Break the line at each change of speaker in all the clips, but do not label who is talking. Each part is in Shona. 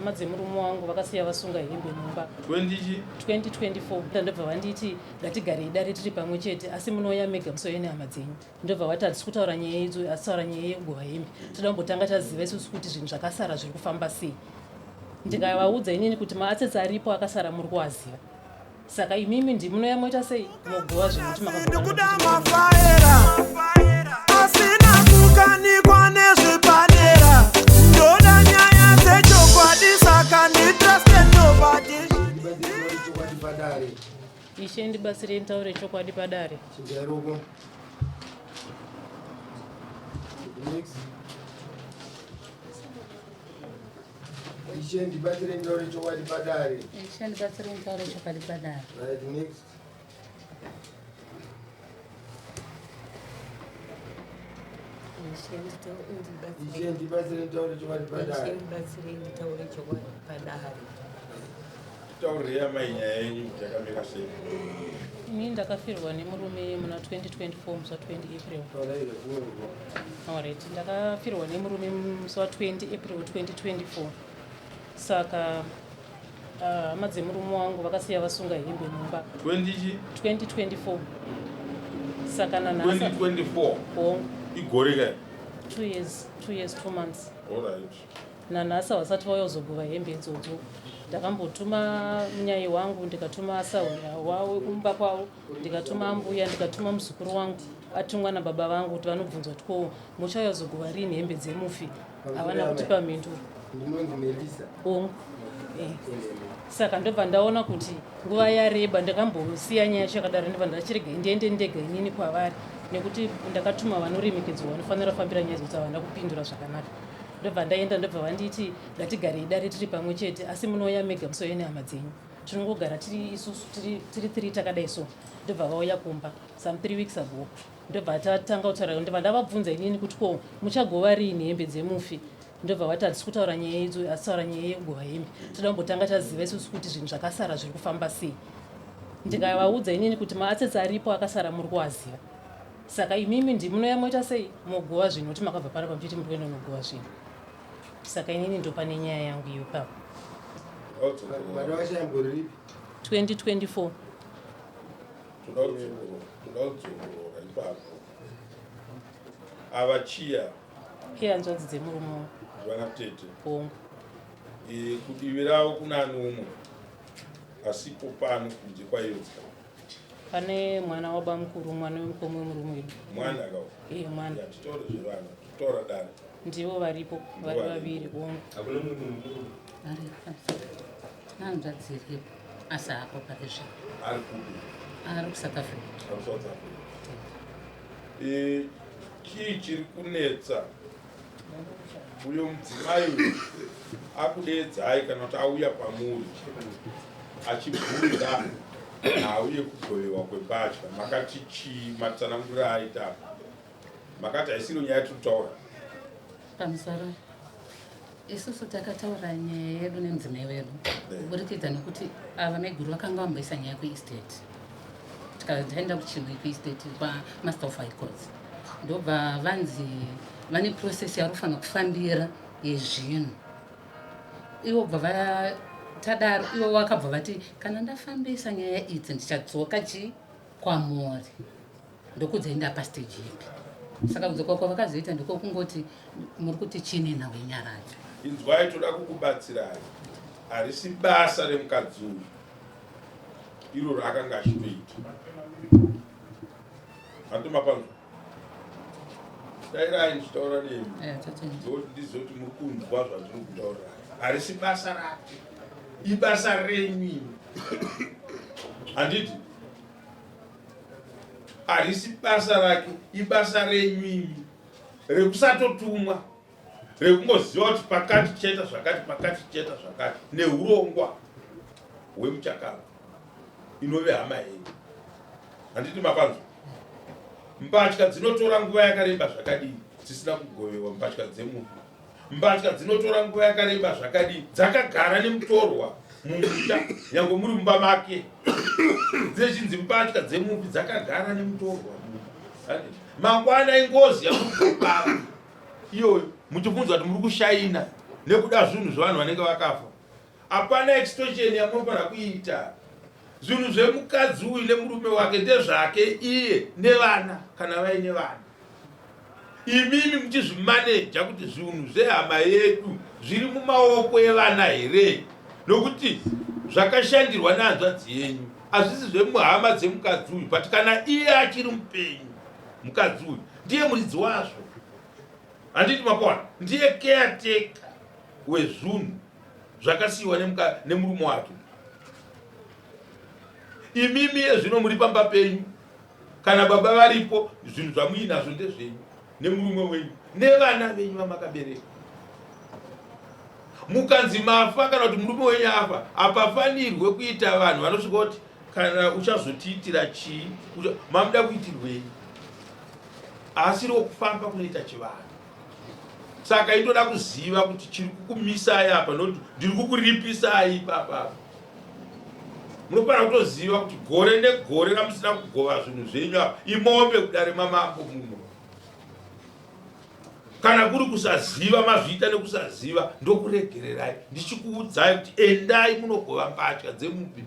Hama dzemurume wangu vakasiya vasunga hembe mumba 2024. Ndobva vanditi ngatigarei dare tiri pamwe chete, asi munouya mega musauye nehama dzenyu. Ndobva vati hatisi kutaura nyaya idzo, asi taura nyaya yekugova hembe. Toda kumbotanga taziva isusu kuti zvinhu zvakasara zviri kufamba sei. Ndikavaudza inini kuti maassets aripo akasara muri kuaziva. Saka imimi ndimunouya moita sei mogova zvinhu kuti
makagova. Asina kukanikwa nezvepadera ndoda nyaya dzechokwadi saka nditraste nobody.
Ishe ndibatsirei nditaure chokwadi padare.
Ishe ndibatsirei nditaure chokwadi padare.
Ishe ndibatsirei nditaure chokwadi padare.
Right, next. Ishe ndibatsirei nditaure chokwadi padare.
Ishe ndibatsirei nditaure chokwadi padare.
Taurirei amai nyaya yenyu kuti yakamira sei.
Ini ndakafirwa nemurume muna 2024 musi wa 20 April. Alright, ndakafirwa nemurume musi wa 20 April 2024. Saka ah, hama uh, dzemurume wangu vakasiya vasunga hembe mumba
20
2024. Saka nanhasi
2024.
Hongu.
Igore kai?
2 years, 2 years 2 months.
Alright.
Nanhasi havasati vauya kuzogova hembe idzodzo. Ndakambotuma munyai wangu, ndikatuma asahwira wavo kumba kwavo, ndikatuma ambuya, ndikatuma muzukuru wangu atumwa nababa vangu kuti vanobvunzwa kuti ko muchauya kuzogova rini hembe dzemufi. Havana kutipa mhinduro.
Ndinonzi Melissa.
Hongu. Eh. Saka ndobva ndaona kuti nguva yareba, ndakambosiya nyaya yacho yakadaro, ndobva ndachirega ndiende ndega inini kwavari nekuti ndakatuma vanoremekedzwa vanofanira kufambira nyaya idzodzo havana kupindura zvakanaka. Ndobva ndaenda ndobva vanditi ngatigarei dare tiri pamwe chete asi munouya mega musauye nehama dzenyu. Tinongogara tiri isusu tiri tiri three takadai so. Ndobva vauya kumba some three weeks ago. Ndobva tatanga kutaura ndobva ndavabvunza inini kuti ko muchagova riini hembe dzemufi. Ndobva vati hatisi kutaura nyaya idzo asi taura nyaya yekugova hembe. Toda kumbotanga taziva isusu kuti zvinhu zvakasara zviri kufamba sei. Ndikavaudza inini kuti maassets aripo akasara muri kuaziva. Saka imimi ndimunouya moita sei mogova zvinhu nokuti makabva pano pamuchiti muri kuenda kunogowa zvinhu. Saka inini ndopane nyaya yangu iyo ipapo.
Mwana washaya mugore ripi?
2024.
Toda kudzokorora ipapo. Ava chiya.
Ihanzvadzi dzemurume wangu.
Vana tete.
Hongu.
E, kudivi ravo kuna ani umwe asipo pano kunze kwaiyodzika.
Pane mwana wabamukuru, mwana wemukoma wemurume wedu.
Mwana kawo?
Eh, mwana.
Ya, titaure zvevana, titaura dare.
Ndivo varipo, vari vaviri, hongu.
Hakuna mumwe munhu mukuru?
Aripo. Hanzvadzi iripo, asi haapo pari zvino.
Ari kupi?
Ari kuSouth Africa.
Ari kuSouth Africa. Eh, chii chiri kunetsa? Uyo mudzimai uyu akudeedzai kana kuti auya pamuri achibvunza nhau yekugovewa kwembatya, makati chii? Matsanangurira aita apa, makati haisiro nyaya yatiri kutaura.
Pamusoro isusu takataura nyaya yedu nemudzimai wedu kuburikidza nekuti ava maiguru vakanga vamboisa nyaya kuestate, tikaenda kuchinhu kuestate kwamaster of high courts, ndobva vanzi vane process yarufanira kufambira yezvinhu. Ivo bva vatadaro, ivo vakabva vati kana ndafambisa nyaya idzi ndichadzoka chi kwamuri, ndokudzaenda pastage ipi. Saka kudzoka kwavakazoita ndikokungoti muri kuti chine nhau yenyaradzo.
Inzwai, toda kukubatsirai. Harisi basa remukadzi uyu iro raakanga achitoita. Handimapanzwa. Dairai ndichitaura nemi.
Eh, totenda.
Ndokuti ndizive kuti muri kunzwa zvandiri kutaurirai. Harisi basa rake. Ibasa renyu imi. Handiti? Harisi basa rake, ibasa renyu imi. Rekusatotumwa. Rekungoziva kuti pakati tichaita zvakati, pakati tichaita zvakati. Nehurongwa hwemuchakabvu inove hama yenyu. Handiti mapanzwa? Mbatya dzinotora nguva yakareba zvakadii dzisina kugovewa mbatya dzemufi? Mbatya dzinotora nguva yakareba zvakadii dzakagara nemutorwa mumusha nyange muri mumba make? Dzechinzi mbatya dzemufi dzakagara nemutorwa mumba. Handiti? Mangwana ingozi yamuri kupara iyoyo muchibvunzwa kuti muri kushaina nekuda zvinhu zvevanhu vanenge vakafa. Hapana extortion yamunofanira kuita. Zvinhu zvemukadzi uyu nemurume wake ndezvake iye nevana kana vaine vana. Imimi muchizvimaneja kuti zvinhu zvehama yedu zviri mumaoko evana here nokuti zvakashandirwa nehanzvadzi yenyu hazvisi zvemuhama dzemukadzi uyu but kana iye achiri mupenyu mukadzi uyu ndiye muridzi wazvo handiti mapona ndiye caretaker wezvunhu zvakasiyiwa nemurume wake imimi yezvino muri pamba penyu kana baba varipo zvinhu zvamuinazvo ndezvenyu nemurume wenyu nevana venyu vamakabereka mukanzi mafa kana kuti murume wenyu afa hapafanirwe kuita vanhu vanosvika kuti kana uchazotiitira chii mamuda kuitirwei asiri wokufamba kunoita chivanhu saka itoda kuziva kuti chiri kukumisai apa nokuti ndiri kukuripisai ipapa munofanira kutoziva kuti gore negore ramusina kugova zvinhu zvenyu apa imombe kudare mamambo muno kana kuri kusaziva mazviita nekusaziva ndokuregererai ndichikuudzai kuti endai munogova mbatya dzemupi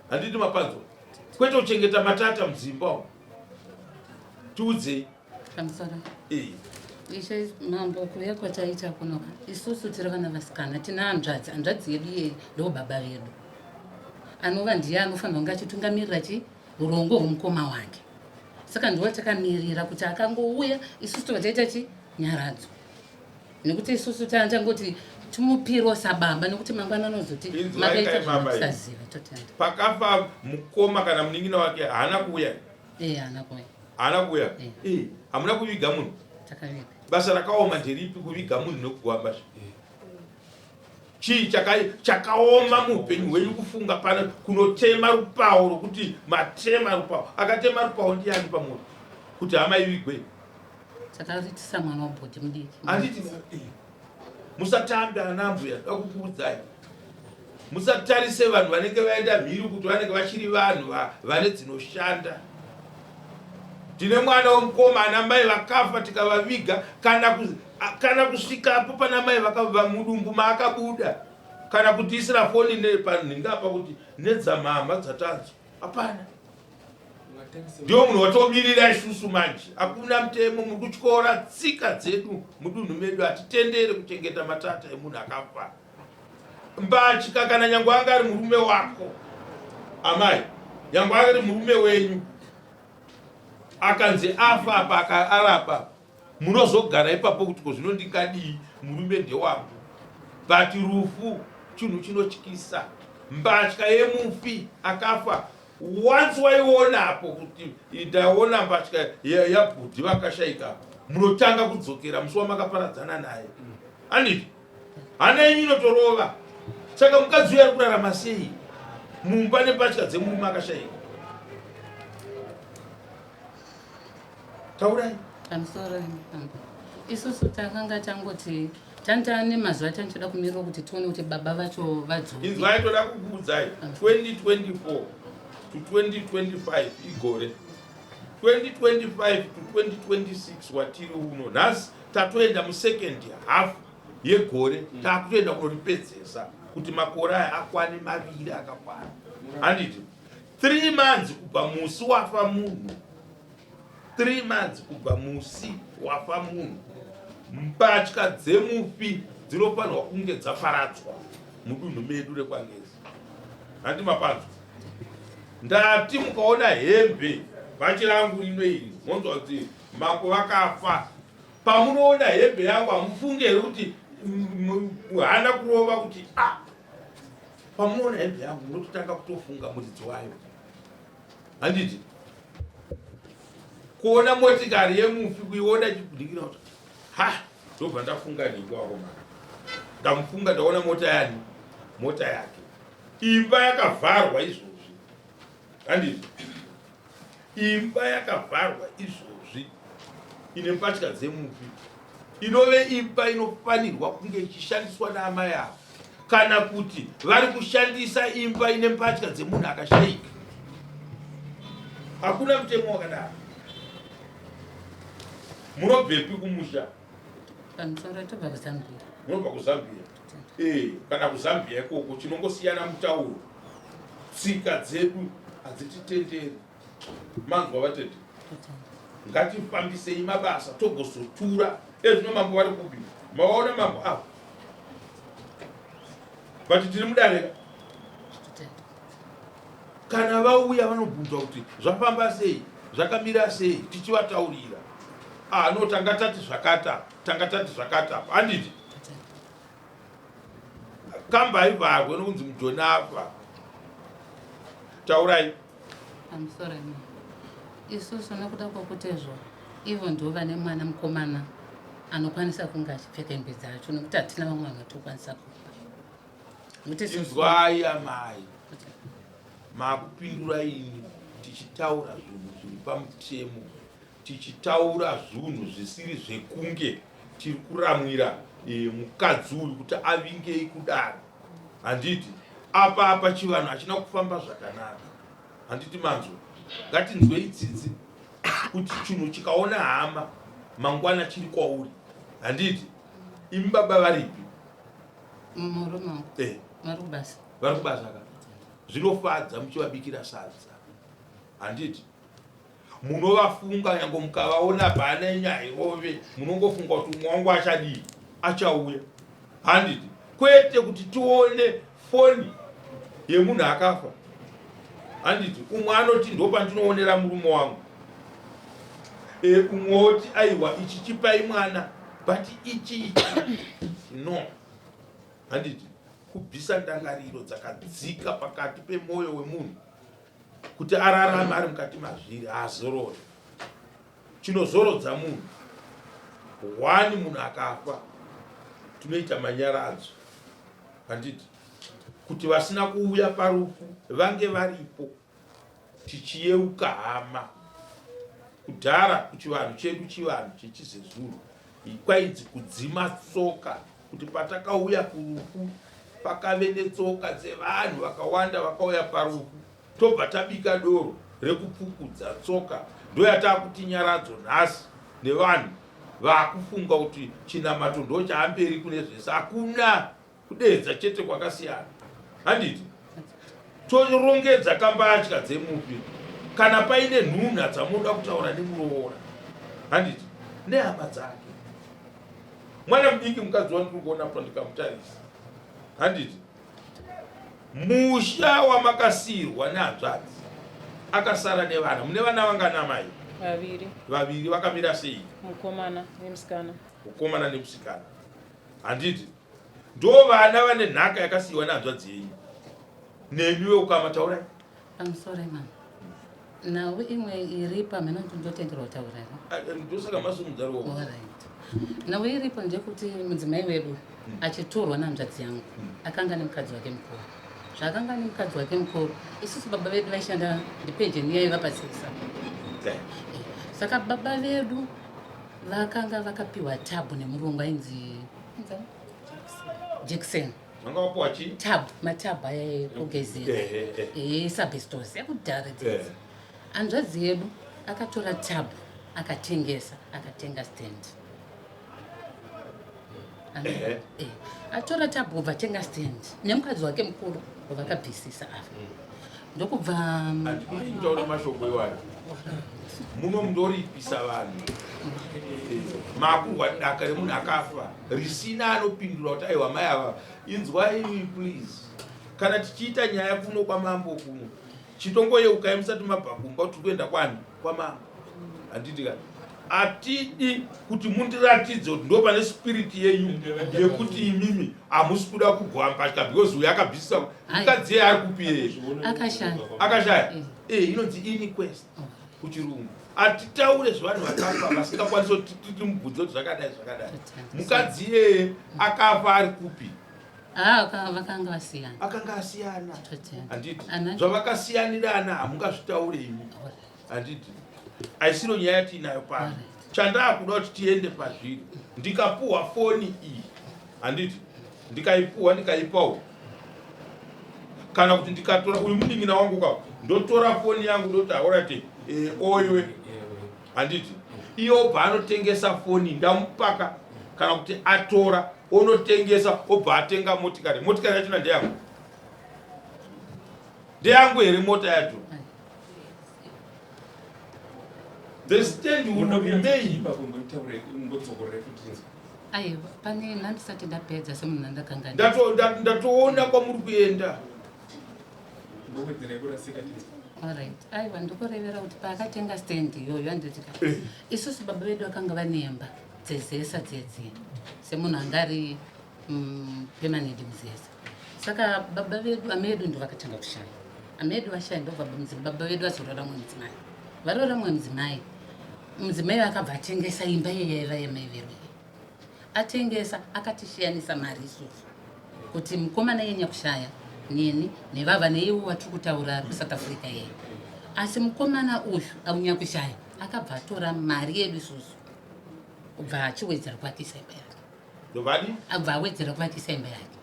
handiti mapanzwa kwete kuchengeta matata mudzimba umu tiudzei
Pamusoro. Ishe mambo kuuya kwataita kuno isusu tiri vana vasikana tina hanzvadzi hanzvadzi yedu iye ndo baba vedu anova ndiye anofanirwa kunge achitungamirira chi urongo hwemukoma wake saka ndiwo takamirira kuti akangouya isusu tobva taita chi nyaradzo nekuti isusu tangoti timupiro sababa nekuti mangwana anozoti makaita zvinosaziva totenda
pakafa mukoma kana munin'ina wake haana kuuya
Eh, haana kuuya.
Haana kuuya? Eh. Eh, hamuna kuviga munhu?
Takaviga.
Basa rakaoma nderipi kuviga munhu nekugova mbasha? Eh. Chii chakaoma muupenyu hwenyu kufunga pano kunotema rupawo rokuti matema rupawo. Akatema rupawo ndiyani pamunhu kuti hama ivigwe?
Takaritisa mwana wabhodhi mudiki.
Handiti eh. Musatambe ana mbuya dakukuudzai. Musatarise vanhu vanenge vaenda mhiri kuti vanenge vachiri vanhu vane dzinoshanda. Tine mwana wemukoma ana mai vakafa tikavaviga kana, kana kusvikapo pana mai vakabva mudumbu maakabuda kana kutiisira foni panhinga apa kuti nedzamhamha dzatanzwa hapana. Ndiwo munhu watomirira isusu manje hakuna mutemo muri kutyora tsika dzedu mudunhu medu hatitendere kuchengeta matata emunhu akafa. Mbatya kana nyangwe anga ari murume wako amai, nyangwe ari murume wenyu akanzi afa apa akarapa, munozogara ipapo kuti ko zvino ndingadii, murume ndewangu. But rufu chinhu chinotyisa. Mbatya yemufi akafa once waionapo kuti ndaona mbatya yabhudhi vakashaika, munotanga kudzokera musi wamakaparadzana naye, anditi? Hana yenyu inotorova. Saka mukadzi uyu ari kurarama sei mumba nembatya dzemurume akashaika? Taurai.
Pamusoro isusu takanga tangoti tanta nemazuva tanichida kumirira kuti tione kuti baba vacho vadzoke.
Inzwai, toda kukuudzai 2024 to 2025 igore 2025 to 2026 watiri uno nhasi tatoenda musecond half yegore mm. takutoenda kunoripedzesa kuti makore aya akwane maviri akakwana handiti three months kubva musi wafa munhu three months kubva musi wafa munhu mbatya dzemufi dzinofanirwa kunge dzaparadzwa mudunhu medu rekwangezi handi mapanzwa ndati mukaona hembe bhachi rangu rino iri monzwa kuti mambo vakafa Pamunoona hembe yangu hamufunge here kuti hana kurova kuti a ah! pamunoona hembe yangu munototanga kutofunga muridzi wayo handiti kuona motikari yemufi kuiona chikudikira kuti ha ndobva ndafunga nhingi wako mwana ndamufunga ndaona mota yani mota yake imba yakavharwa izvozvi handiti Imba yakavharwa izvozvi ine mbatya dzemufi inove imba inofanirwa kunge ichishandiswa naamai ava kana kuti vari kushandisa imba ine mbatya dzemunhu akashaika. Hakuna mutemo wakadaro. Munobvepi kumusha?
Pamusoro tobva kuZambia.
Munobva kuZambia. Eh, kana kuzambia ikoko chinongosiyana mutauro tsika dzedu hadzititenderi manzwa vatete ngatifambisei mabasa togozotura ezvino mambo vari kupi mawaona mambo avo but tiri mudareka kana vauya vanobvunzwa kuti zvafamba sei zvakamira sei tichivataurira ah, no tanga tati zvakata tanga tati zvakata apa handiti kamba haivharwe nokunzi mujoni afa taurai
I'm sorry isusu nokuda kwokuti izvo ivo ndo vane mwana mukomana anokwanisa kunge achipfeka hembe dzacho nekuti hatina vamwe vanhu vatokwanisa kupa
Inzwai amai, makupindura ini tichitaura zvinhu zviri pamutemo, tichitaura zvunhu zvisiri zvekunge tiri kuramwira e, mukadzi uyu kuti avingei kudaro. Handiti apa apa chivanhu hachina kufamba zvakanaka. Handiti manzwa, ngatinzwei tsitsi kuti chinhu chikaona hama mangwana chiri kwauri. Handiti imi baba varipi?
Murume wangu.
Eh.
Vari kubasa.
Vari kubasa ka. Zvinofadza muchivabikira sadza. Handiti? Munovafunga nyange mukavaona pane nyairove munongofunga kuti umwe wangu achadii? Achauya. Handiti? Kwete kuti tione foni yemunhu akafa. Handiti? Umwe anoti ndopandinoonera murume wangu. E, umwe woti aiwa ichi chipai mwana but ichi ichi no handiti kubvisa ndangariro dzakadzika pakati pemwoyo wemunhu kuti ararame ari mukati mazviri haazorore chinozorodza munhu one munhu akafa tinoita manyaradzo handiti kuti vasina kuuya parufu vange varipo tichiyeuka hama. Kudhara kuchivanhu chedu chivanhu chechizezuru kwainzi kudzima tsoka kuti patakauya kurufu pakave netsoka dzevanhu vakawanda vakauya parufu tobva tabika doro rekupfukudza tsoka ndoyatakuti nyaradzo nhasi nevanhu vakufunga kuti chinamato ndochaamberi kune zvese hakuna Kudeedza chete kwakasiyana handiti? Torongedza kambatya dzemufi kana paine nhunha dzamunoda kutaura nemuroora handiti nehama dzake. Mwana mudiki mukadzi wandiri kuona pa ndikamutarisa handiti musha wamakasiirwa nehanzvadzi akasara nevana mune vana vangana mai?
Vaviri.
Vaviri vakamira sei?
Mukomana nemusikana.
Mukomana nemusikana. Handiti ndo vana vane nhaka yakasiyiwa nehanzvadzi yenyu nemi veukama taurai.
I'm sorry mama. Nhau imwe iripo hameno kuti ndotenderwa kutaura here?
Ah, eh, ndosaka masimudza ruoko.
Alright. Nhau iripo ndeyekuti mudzimai wedu achitorwa nehanzvadzi yangu akanga nemukadzi wake mukuru. Zvaakanga nemukadzi wake mukuru isusu baba vedu vaishanda ndipenjeni yaiva pasisa.
Eh.
Saka baba vedu vakanga vakapiwa tabhu nemurungu ainzi Jackson.
Vanga vapiwa chii?
Tabhu, matabhu aya ekugezera. Esabestos ekudhara dzidzi. Hanzvadzi yedu akatora tabhu akatengesa akatenga stand. Atora tabhu obva atenga stand nemukadzi wake mukuru vakabvisisa ava. Ndokubva
handikudi kutaura mashoko iwayo muno mundoripisa vanhu makurwa daka remunhu akafa risina anopindura kuti aiwa mai ava inzwai please kana tichiita nyaya kuno kwamambo kuno chitongoyeukai musati mabva kumba kuti kuenda kwani kwamambo handiti ka atidi kuti mundiratidze kuti ndo pane spiriti yenyu yekuti imimi hamusi kuda kugwambatya because uyo akabvisisa mukadzi yeye ari kupi yeye akashaya eh. eh, inonzi iniquest oh. kuchirungu atitaure zvevanhu vakafa vasingakwanisi kuti timubvunze kuti zvakadai zvakadai mukadzi iyeye akafa ari kupi
ah, vakanga vasiyana
akanga asiyana handiti zvavakasiyanirana hamungazvitaure imi handiti aisiro nyaya yatiinayo pano chandaakuda kuti tiende pazviri ndikapuhwa foni iyi handiti ndikaipuhwa ndikaipawo kana kuti ndikatora uyu munin'ina wangu ka ndotora foni yangu ndoti aorati eh, oiwe handiti iye obva anotengesa foni ndamupaka kana kuti atora Onotengesa obva atenga motikari. Motikari yachona ndeyangu. Ndeyangu here mota yacho? The stand will remain.
Aiwa, pane ndandisati ndapedza semunhu andakanga
ndatoona kwamuri kuenda.
Alright. Aiwa, ndikurevera kuti paakatenga stand iyoyo handiti ka eh. Isusu baba vedu vakanga vane imba dzezesa dzedzi semunhu anga ari permanent muzesa. Saka baba vedu amai vedu ndo vakatanga kushaya. Amai vedu vashaya ndobva baba vedu vazoroora mumwe mudzimai. Varoora mumwe mudzimai, mudzimai akabva atengesa imba iye yaiva yamai vedu. Atengesa akatishiyanisa mari isusu kuti mukomana iye nyakushaya neni nevava neiwo watiri kutaura ari kuSouth Africa iye. Asi mukomana uyu aunyakushaya akabva atora mari yedu isusu kubva achiwedzera kuvakisa imba yake.
Ndovadi?
Abva awedzera kuvakisa imba yake.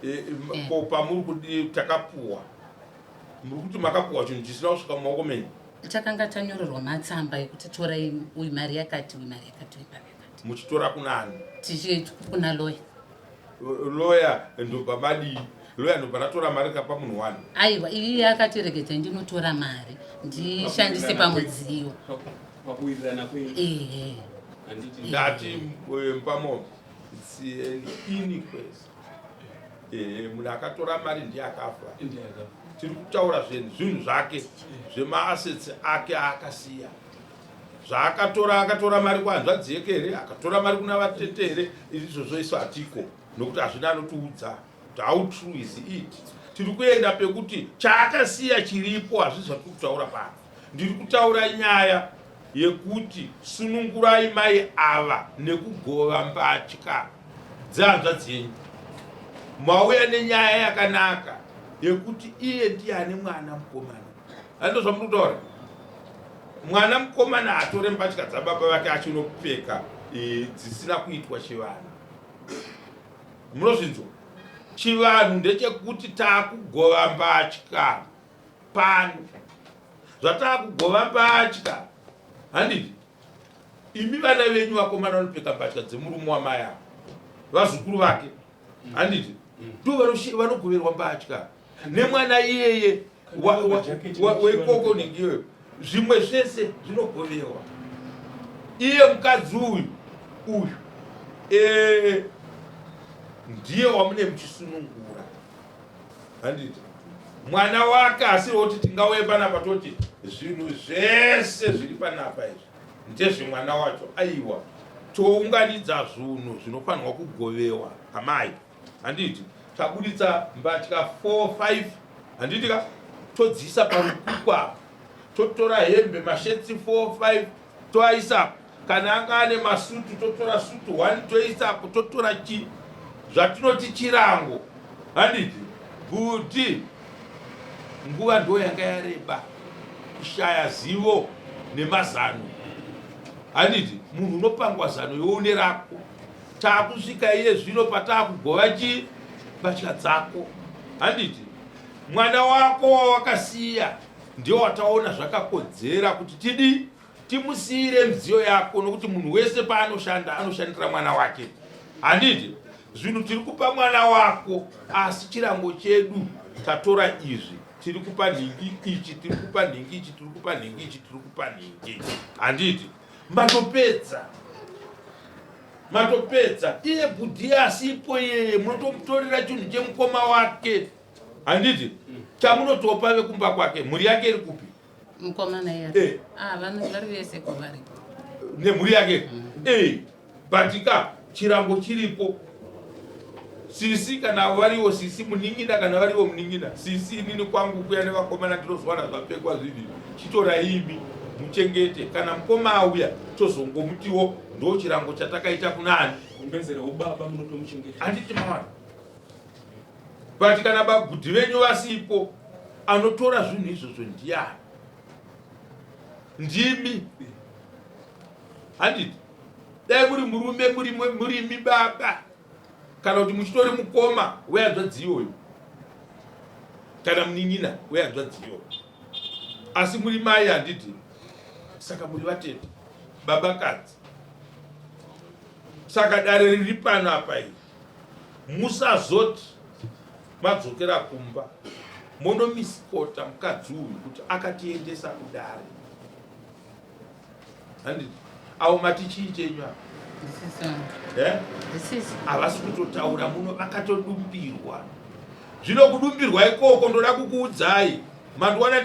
Eh, eh, ko pamuri kuti takapuwa muri kuti makapuwa chinhu chisina kusvika mumaoko menyu?
Takanga tanyorerwa matsamba ekuti torai uyu mari yakati, uyu mari yakati, uyu mari yakati.
Muchitora kunani?
Tichi kuna lawyer.
Lawyer ndobva madii? Lawyer ndobva ratora mari kapa munhu wani?
Aiwa, iye akati regedzai ndinotora mari ndishandise pamudziyo.
Pakuwirirana kwenyu.
Ehe.
Ndati eh, mpamo it's an inquest. Eh, munhu akatora mari ndiye akafa. Tiri kutaura zvinhu zvake zvemaassets ake aakasiya zvaakatora. Akatora mari kuhanzvadzi yeke here? Akatora mari kuna vatete here? Izvozvo isu hatiko nokuti hazvina anotiudza kuti how true is it. Tiri kuenda pekuti chaakasiya chiripo, hazvisi zvatiri kutaura pano. Ndiri kutaura nyaya yekuti sunungurai mai ava nekugova mbatya dzehanzvadzi yenyu. Mauya nenyaya yakanaka yekuti iye ndiye ane mwana mukomana. Hando zvamuri kutaura, mwana mukomana atore mbatya dzababa vake achinopfeka e, dzisina kuitwa chivanhu. Munozvinzwa? Chivanhu ndechekuti taakugova mbatya pano. Zvataakugova mbatya, handiti imi vana venyu vakomana vanopfeka mbatya dzemurume wamai avo, vazukuru vake, handiti ndo vanogoverwa mbatya nemwana iyeye wekoko ningiyoyo. Zvimwe zvese zvinogoverwa iye mukadzi uyu uyu e, ndiye wamune muchisunungura, handiti mwana wake asiri woti tingauye panapa toti zvinhu zvese zviri panapa izvi ndezvemwana wacho. Aiwa, tounganidza zvinhu zvinofanirwa kugovewa amai, handiti tabuditsa mbatya 4 5, handiti ka todziisa parukuku apa, totora hembe mashetsi 4 5 toaisa, kana anga ane masutu totora sutu 1 toisapo, totora chi zvatinoti chirango, handiti kuti nguva ndo yanga yareba kushaya zivo nemazano, handiti munhu unopangwa zano youne rako. Taakusvika iye zvino pataakugova chi mbatya dzako, handiti mwana wako wawakasiya ndiye wataona zvakakodzera kuti tidi timusiyire midziyo yako, nokuti munhu wese paanoshanda anoshandira mwana wake, handiti zvinhu tiri kupa mwana wako, asi chirango chedu tatora izvi, tiri kupa nhingi ichi, tiri kupa nhingi ichi, tiri kupa nhingi ichi, tiri kupa nhingi, handiti matopedza? Matopedza. Iye bhudhi asipo iyeye munotomutorera chinhu chemukoma wake, handiti chamunotopa vekumba kwake. Mhuri yake iri kupi?
Mukomana iye?
Eh.
Ah, vanhu vari vese kwavari.
Nemhuri yake. Eh, but ka chirango chiripo. Sisi kana variwo sisi, munin'ina kana variwo munin'ina, sisi, inini kwangu kuya nevakomana ndinozowana zvapfekwa zvivi, chitorai imi muchengete. Kana mukoma auya tozongomutiwo ndo chirango chatakaita kunani.
Gumbeze reubaba munotomuchengeta.
Handiti mawana? But kana babhudhi venyu vasipo, anotora zvinhu izvozvo ndiani? Ndimi, handiti? Dai muri murume, murimi baba kana kuti muchitori mukoma wehanzvadzi iyoyo kana munin'ina wehanzvadzi iyoyo, asi muri mai, handiti? Saka muri vatete, babakadzi. Saka dare riri pano apa iri, musazoti madzokera kumba monomisikota mukadzi uyu kuti akatiendesa kudare. Handiti avo mati chii chenyu apa? Eh? Havasi kutotaura muno, vakatodumbirwa. Zvino kudumbirwa ikoko ndoda kukuudzai, mandiwana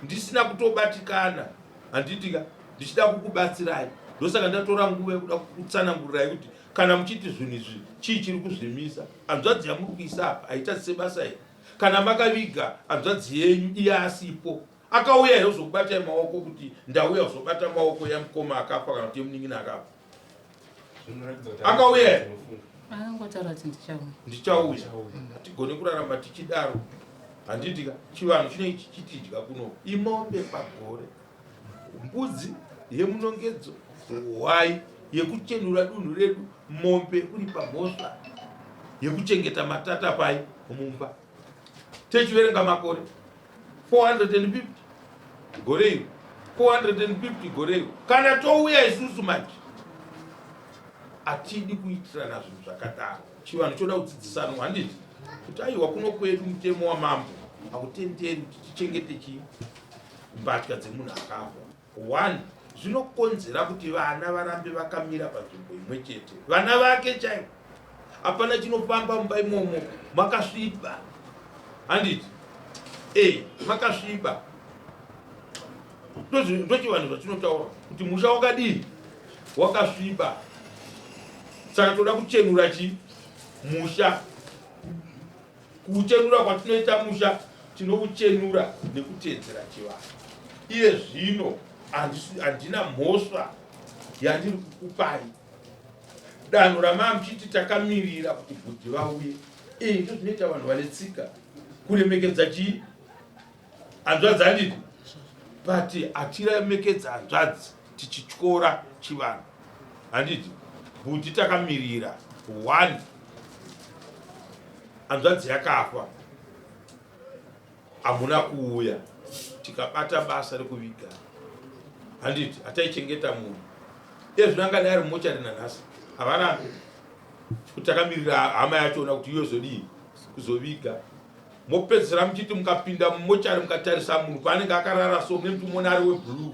ndisina kutobatikana. Handitika ndichida kukubatsirai, ndosaka ndatora nguva yekuda kutsanangurirai kuti kana muchiti zvinhu izvi chii chiri kuzvimisa. Hanzvadzi yamuri kuisa apa haitadzise basa here? Kana makaviga hanzvadzi yenyu iye asipo, akauya here kuzokubatai maoko kuti ndauya kuzobata maoko yamukoma akafa kana kuti yemunin'ina akafa? Akauya here?
Akangotaura kuti ndichauya.
Ndichauya. Hatigone kurarama tichidaro. Handitika chivanhu chinenge chichitidya kuno imombe pagore, mbudzi yemunongedzo, hwai yekuchenura dunhu redu, mombe yekuripa mhosva, yekuchengeta matata pai mumba. Techiverenga makore 450 gore iro, 450 gore iro. Kana touya isusu manje hatidi kuitirana zvinhu zvakadaro. Chivanhu choda kudzidzisanwa, handiti? Kuti aiwa, kuno kwedu mutemo wamambo hautenderi kuti tichengete chii mbatya dzemunhu akafa. One, zvinokonzera kuti vana varambe vakamira panzvimbo imwe chete. Vana vake chaivo hapana chinofamba mumba imomo, makasviba, handiti? E, makasviba. Ndochivanhu zvatinotaura kuti musha wakadii, wakasviba. Saka toda kuchenura chii musha. Kuchenura kwatinoita musha, tinouchenura nekuteedzera chivanhu. Iye zvino handina mhosva yandiri kukupai. Danho ramaa muchiti takamirira kuti bhudhi vauye, ee, ndozvinoita vanhu vane tsika kuremekedza chii hanzvadzi, handiti? But hatiremekedza hanzvadzi tichityora chivanhu, handiti? Bhudhi takamirira one, hanzvadzi yakafa, hamuna kuuya tikabata basa rekuviga, handiti? Hataichengeta munhu iye zvino angadai ari mumochari nanhasi, havarambi kuti takamirira hama yachona kuti iyozodii kuzoviga. Mopedzisira muchiti mukapinda mumochari mukatarisa munhu paanenge akarara so, mune muchimuona ari weblue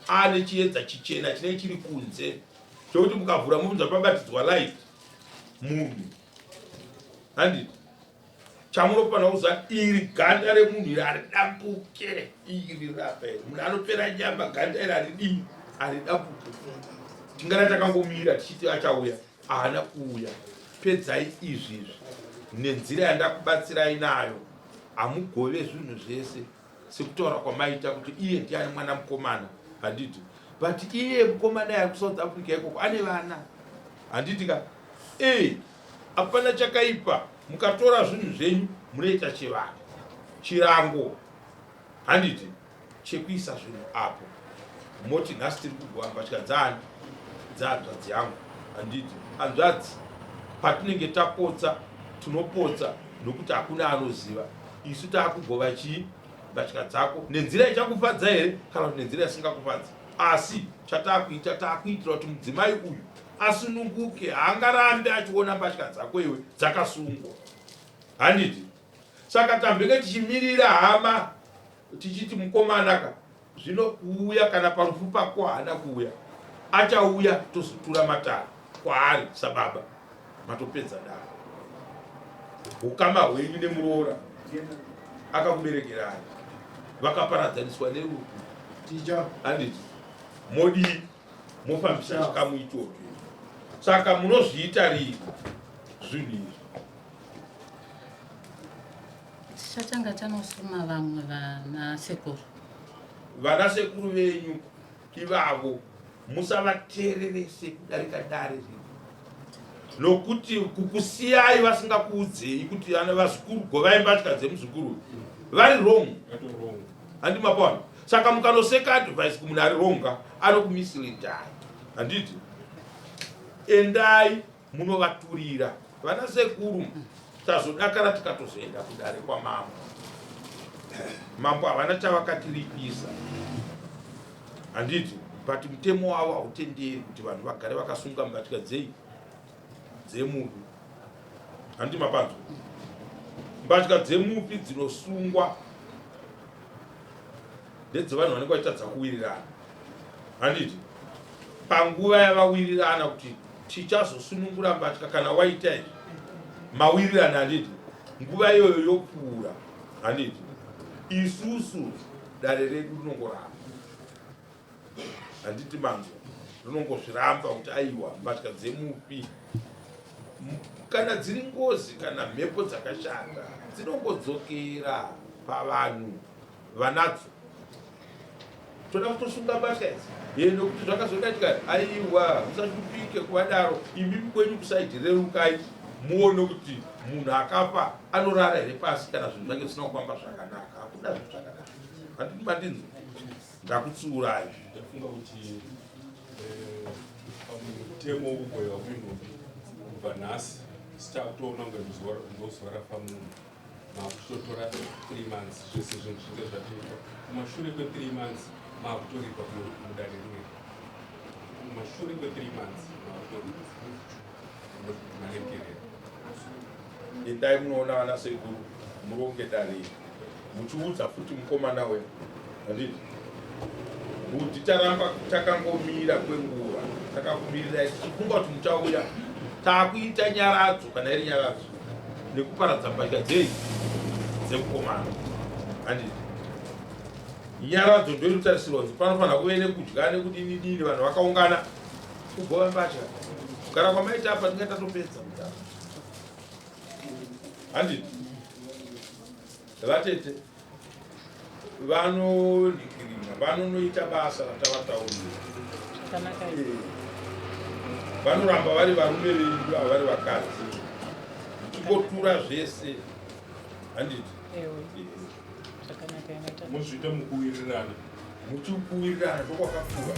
aane chiedza chichena chinenge chiri kunze, chokuti mukavhura mubvunza pabatidzwa light munhu, handiti? Chamunofanira kuziva, iri ganda remunhu iri haridambuke. Iri rapa iri munhu anopera nyama, ganda iri haridii, haridambuke. Tingana takangomira tichiti achauya, haana kuuya. Pedzai izvizvi nenzira yandakubatsirai nayo. Hamugove zvinhu zvese sekutaura kwamaita kuti iye ndiani mwana mukomana, handiti? But iye mukomana ari kuSouth Africa ikoko ane vana, handiti ka? E, hapana chakaipa mukatora zvinhu zvenyu munoita chivanhu, chirango, handiti, chekuisa zvinhu apo moti nhasi tiri kugova mbatya dzaani, dzehanzvadzi yangu, handiti? Hanzvadzi, patinenge tapotsa tinopotsa nokuti hakuna anoziva. Isu taakugova chii mbatya dzako nenzira ichakufadza here kana kuti nenzira isingakufadzi, asi chataakuita taakuitira kuti mudzimai uyu asununguke. Haangarambe achiona mbatya dzako iwe dzakasungwa, handiti? Saka tambenge tichimirira hama tichiti mukomanaka zvino kuuya, kana parufu pako haana kuuya, achauya tozotura matare kwaari sababa. Matopedza dare. Ukama hwenyu nemuroora akakuberekerai vakaparadzaniswa nerufu, handiti? Modii mofambisa chikamu ichocho. Saka munozviita rini zvinhu izvi?
Tichatanga tanosuma vamwe vana sekuru.
Vana sekuru venyu ivavo musavateererese kudarika dare rino, nokuti kukusiyai vasingakuudzei kuti ana vazukuru govai mbatya dzemuzukuru, vari wrong, handi mapona? Saka mukanoseka advice kumunhu ari wrong, anokumisleadai, handiti? Endai munovaturira vana sekuru. Tazodakara tikatozoenda kudare kwamambo. Mambo havana chavakatiripisa, handiti? But mutemo wavo hautenderi kuti vanhu vagare vakasunga mbatya dzei. dzemufi. Handiti mapanzwa? Mbatya dzemufi dzinosungwa ndedzevanhu vanenge vachitadza kuwirirana. Handiti? Panguva yavawirirana kuti tichazosunungura mbatya kana waita izvi, mawirirana handiti? Nguva iyoyo yopfuura handiti? Isusu dare redu rinongoramba. Handiti manzwa? Rinongozviramba kuti aiwa mbatya dzemufi kana dziri ngozi kana mhepo dzakashata dzinongodzokera pavanhu vanadzo. Toda kutosunga mbatya idzi ye nekuti zvakazodatika aiwa musashupike kuvadaro imi kwenyu kusaidi rerukai muone kuti munhu akafa anorara here pasi kana zvinhu zvake zvisina kufamba zvakanaka. Hakuna zvinhu zvakanaka. Handiti mandinzwa? Ndakutsiurai.
Ndafunga kuti eh, pamutemo wekugoiwa kwenhumbi kubva nhasi sitakutoona kunge ndozuva rafa munhu makutotora 3 months zvese zvinhu zvinge zvatoitwa kumashure kwe 3 months makutoripa mudare rimwe kumashure kwe 3 months makutoripa maregerera.
Endai munoona vana sekuru muronge dare iri muchiudza futi mukomana wenyu handiti bhudhi taramba takangomira kwenguva takakumirirai tichifunga kuti muchauya takuita nyaradzo kana iri nyaradzo nekuparadza mbatya dzei dzemukomana handiti nyaradzo ndoinotarisirwa kunzi panofanira kuve nekudya nekudini dini vanhu vakaungana kugova mbatya kugara kwamaita apa tinga tatopedza kudaro handiti vatete vanonhikirina vanonoita basa ratavataurira eh. Vanoramba vari varume vedu ava vari vakadzi muchingotura zvese handiti
mozviita mukuwirirana
muchikuwirirana ndokwakakura.